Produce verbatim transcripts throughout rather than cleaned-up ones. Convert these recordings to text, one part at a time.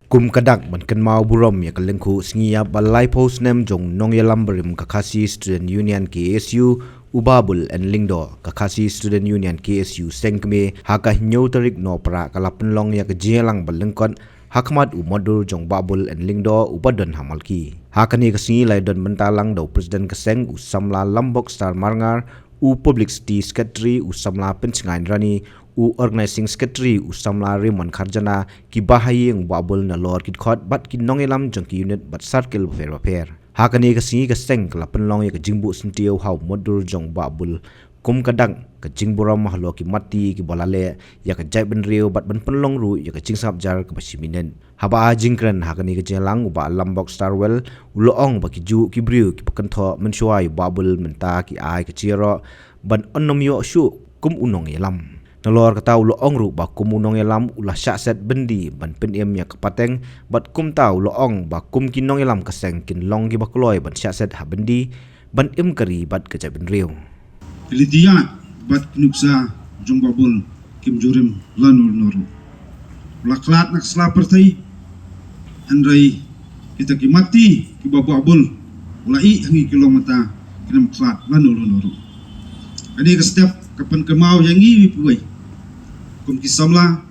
Kum ka dak ban kynmaw burom ïa ka lyngkhuh sngi ïap ba laiphew snem jong nongïalam barim ka Khasi Student Union K S U, u Babul N Lyngdoh, ka Khasi Student Union K S U Seng Kmie, ha ka hynñiew tarik Nohprah ka la pynlong ïa ka jingïalang ba lyngkot ha khmat u motdur jong Babul N Lyngdoh uba don ha Malki. Ha kane ka sngi la ïadon bynta lang da u President ka seng u samla Lambok Star Marngar, u Publicity Secretary u samla Pynsngain Rani, u Organizing Secretary u samla Raymond Kharjana, ki bahaïing Babul nalor ki dkhot bad ki nongïalam jong ki unit bad circle bapher bapher. Ha kane ka sngi ka seng ka la pynlong ïa ka jingbuh syntiew ha u motdur jong Babul kum ka dak ka jingburom halor ki matti kiba la leh ïa ka jaitbynriew bad ban pynlong ruh ïa ka jingsngap jar kaba shiminit. Haba ai jingkren ha kane ka jingïalang u Bah Lambok Starwell u la ong ba ki juh ki briew kiba kynthoh mynshuwa ïa u Babul mynta ki ai ka jingïaroh ban ym nym ïoh shuh kum u nongïalam. Nalor kata u la ong ruh ba kum u nongïalam u la shah set byndi ban pynim ïa ka pateng bad kumta u la ong ba kum ki nongïalam ka seng kin long kiba kloi ban shah set ha byndi ban im ka ri bad ka jaitbynriew. Ki lynti ïaid bad ki nuksa jong Babul kim ju rim lano lano ruh. U la khlad na ka sla pyrthei, hynrei kita ki matti kiba Babul u la ïeh ha ngi ki long mynta kim khlad lano lano ruh. Kane ka step ka pynkynmaw ïa ngi iwei pa iwei kum ki samla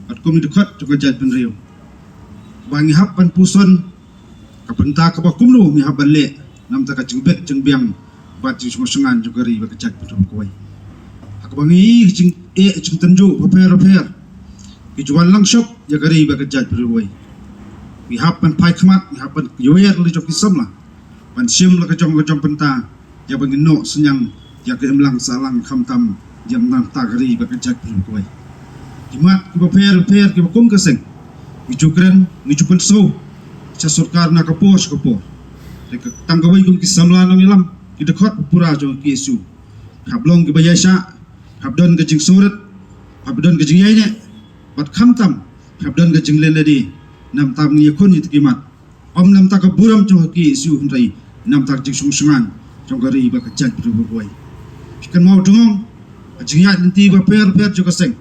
bad kum ki dkhot jong ka jaitbynriew ba ngi hap ban puson ka bynta kaba kumno ngi hap ban leh namta ka jingbit jingbiang bad jingsngewsyngan jong ka ri bad ka jaitbynriew kawei. Ha kaba ngi ïohi ka jingeh jingtynjuh bapher bapher ki ju wan lang shop ïa ka ri bad ka jaitbynriew kawei. Ngi hap ban phai khmat, ngi hap ban ïohi la jong ki samla ban shim la ka jong ka jong bynta ïa ba ngin noh synñiang ïa ka imlang sahlang khamtam ïa namta ka ri bad ka jaitbynriew kawei. Ki mat kiba pher bapher kiba kum ka seng ngi ju kren, ngi ju pynsngew sha sorkar na ka por sha ka por. Te ka tang kawei kum ki samla nongïalam, ki dkhot ba pura jong ka K S U, hap long kiba ïaishah, hap don ka jingsngewrit, hap don ka jingïaineh bad khamtam hap don ka jingleh lade. Namta ngi ïakhun ïa kita ki mat, ym namta ka burom jong ka K S U hynrei namta ka jingsngewsyngan jong ka ri bad ka jaitbynriew kawei. Phi kynmaw dungong ka jingïaid lynti bapher bapher jong ka seng.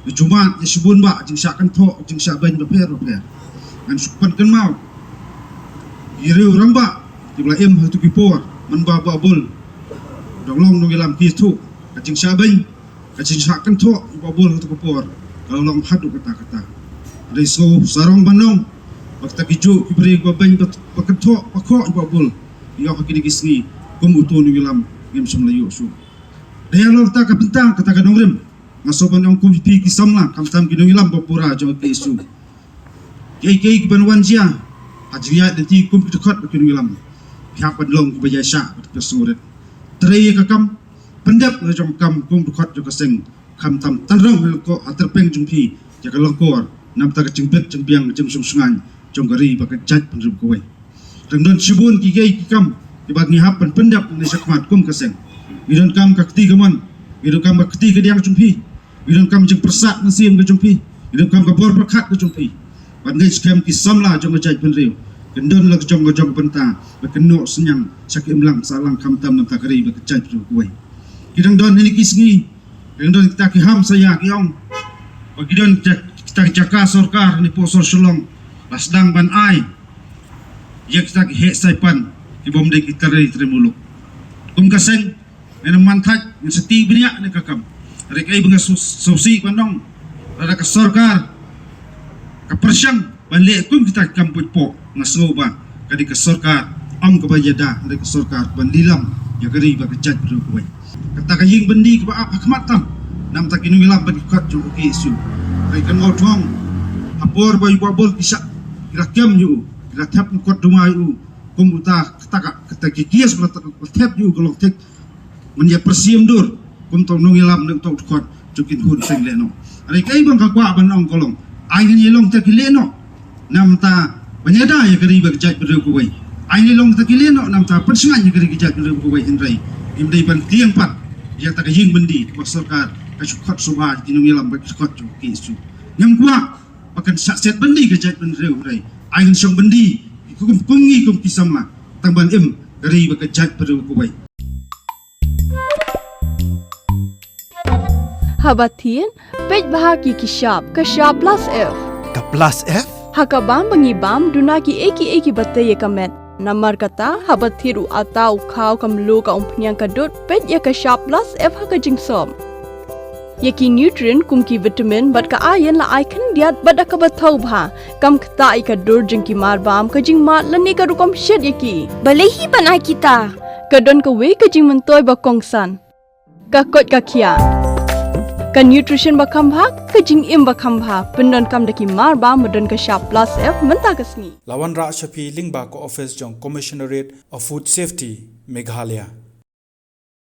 Ngi ju mad ïa shibun bah jingshah kynthoh, jingshah beiñ bapher bapher. Ngan shu pynkynmaw ïa ki riew rangbah kiba la im ha kito ki por mynba Babul u dang long nongïalam, ki ïathuh ka jingshah beiñ, ka jingshah kynthoh ïa u Babul ha kito ki por ka la long haduh katta katta. Hynrei sngew sarong ban ong ba kita ki juh ki briew kiba beiñ, ba kynthoh ba khoh ïa u Babul, ïoh ha kine ki sngi kum uto u nongïalam ngim shym la ïoh shuh. Dei halor kata ka bynta, kata ka nongrim, nga sngew ban ong kum phi ki samla khamtam ki nongïalam ba pura jong ka K S U, kiei kiei kiban wan jia ha jingïaid lynti kum ki dkhot bad ki nongïalam, phi hap ban long kiba ïaishah bad kiba sngewrit. Trei ïa ka kam, pyndep la jong ka kam kum dkhot jong ka seng, khamtam tang rong ha lyngkor, ha tyrpeng jong phi ïa ka lyngkor namta ka jingbit jingbiang jingsngewsyngan jong ka ri bad ka jaitbynriew kawei. Dang don shibun kiei kiei ki kam kiba ngi hap ban pyndep na shakhmat kum ka seng. Ngi donkam ka kti kamon, ngi donkam ka kti kadiang jong phi, ngi donkam jingpyrsad mynsiem ka jong phi, ngi donkam ka bor pyrkhat ka jong phi. Bad ngi skhem ki samla jong ka jaitbynriew kin don la ka jong ka jong ka bynta ba kin noh synñiang sha ka imlang sahlang khamtam namta ka ri bad ka jaitbynriew kawei. Ki dang don ha kine ki sngi, ki dang don kita ki hamsaïa ki ong ba ki don kita, kita ki jaka sorkar ha kane ka por sor Shillong la sdang ban ai ïa kita ki heh saipan kibym dei ki trai trai muluk. Kum ka seng ngan ym man thait, ngan sa tih bniah ïa ka kam. Hynrei kaei ba nga sngewsih ban ong, lada ka sorkar ka pyrshang ban leh kum kita ki kam buit poh, nga sngew ba ka dei ka sorkar ym kaba ïada, hynrei ka sorkar ban lilam ïa ka ri bad ka jaitbynriew kawei. Kata ka ïing byndi kaba ap ha khmat tam namta ki nongïalam bad ki dkhot jong ka K S U. Hynrei kan mawthong ha por ba ïa u Babul ki shah, ki la kem ïa u, ki la thep kot duma ïa u, kum uta kata ka, kata ki kies ba la thep ïa u ka long thik ban ïa pyrshim dur kum uta u nongïalam ne uta u dkhot jong ki khun seng lehnoh. Hynrei kaei ba nga kwah ban ong ka long, ai ngin ïa long kita ki lehnoh namta ban ïada ïa ka ri bad ka jaitbynriew kawei. Ai ngin ïa long kita ki lehnoh namta pynsngain ïa ka ri ka jaitbynriew kawei, hynrei ngim dei ban tieng pat ïa kata ka ïing byndi ba sorkar ka shu khot shuwa ïa ki nongïalam bad ki dkhot jong ka K S U. Ngim kwah ba kan shah set byndi ka jaitbynriew, hynrei ai ngin shong byndi kum, kum ngi kum ki samla tang ban im ka ri bad ka jaitbynriew kawei. Haba thied, peit bha ki ki shap, ka shap Plus F. Ka Plus F? Ha ka bam ba ngi bam, duna kiei kiei kiba tei ïa ka met. Namar kata, haba thied u atta, u khaw, ka mluh, ka umphniang, ka dud, peit ïa ka Shap Plus F ha ka jingsop. Ïa ki nutrient kum ki vitamin bad ka iron la ai khyndiat bad da kaba thaw bha. Kam ktah ïa ka dur jong ki mar bam, ka jingmad lane ka rukom shet ïa ki. Balei hi ban ai kita? Ka don kawei ka jingmyntoi ba kongsan. Ka koit ka khiah. Ka nutrition ba kham bha, ka jingim ba kham bha. Pyndonkam da ki mar bam ba don ka Shap Plus F mynta ka sngi. La wanrah sha phi lyngba ka office jong Commissionerate of Food Safety, Meghalaya.